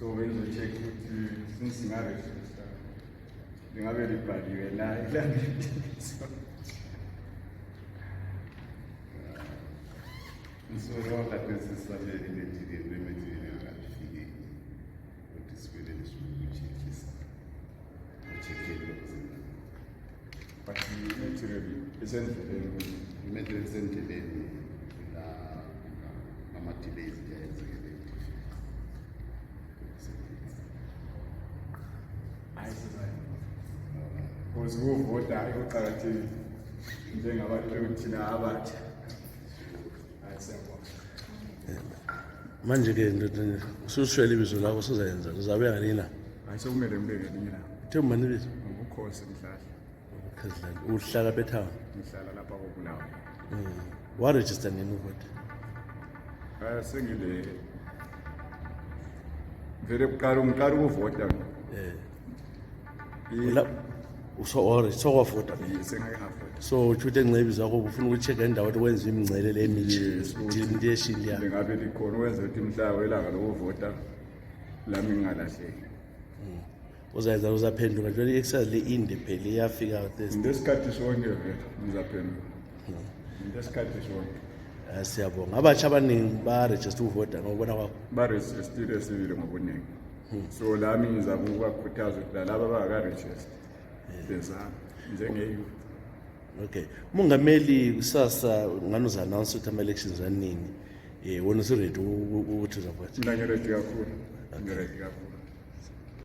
So when you check it, since you are registered, you have everybody when I so all that necessarily related to the material and feeling what is within this room, but the material isn't the material isn't the delays because ukuvota kuqakathekile njengabantu thina abatsha. Manje ke usushwele ibizo lakho usuzayenza uzabe nganina Ayisekumele ngibeke nina. Themba nibizo Bukho Mdladla. uhlala betown Ngihlala lapha koBulawayo. wa register nini uvota Sengile vele ngiqala ukuvota. la so wavota Sengayavota. so uthuthe engcebi zakho ufuna ukucheck indawo ukuthi wenza imingcele lemithi into yeshili yakho Ngabe likhona wenza ukuthi mhla welanga lokuvota lami ngingalahleki. uzayenza uzaphenduka nje i-exercise le inde phela iyafika Ngesikhathi sonke ngizaphendula. Ngesikhathi sonke. siyabonga abatsha abaningi ba-register ukuvota ngokubona kwakho Barejistile sibili ngobuningi. So lami ngizama ukubakhuthaza ukuthi laba abangaka-register bezama njenge-youth. okay umongameli kusasa ngani uza-announce ukuthi ama-elections anini wona usuredi ukuthi uzavota Mina ngiredi kakhulu. Ngiredi kakhulu.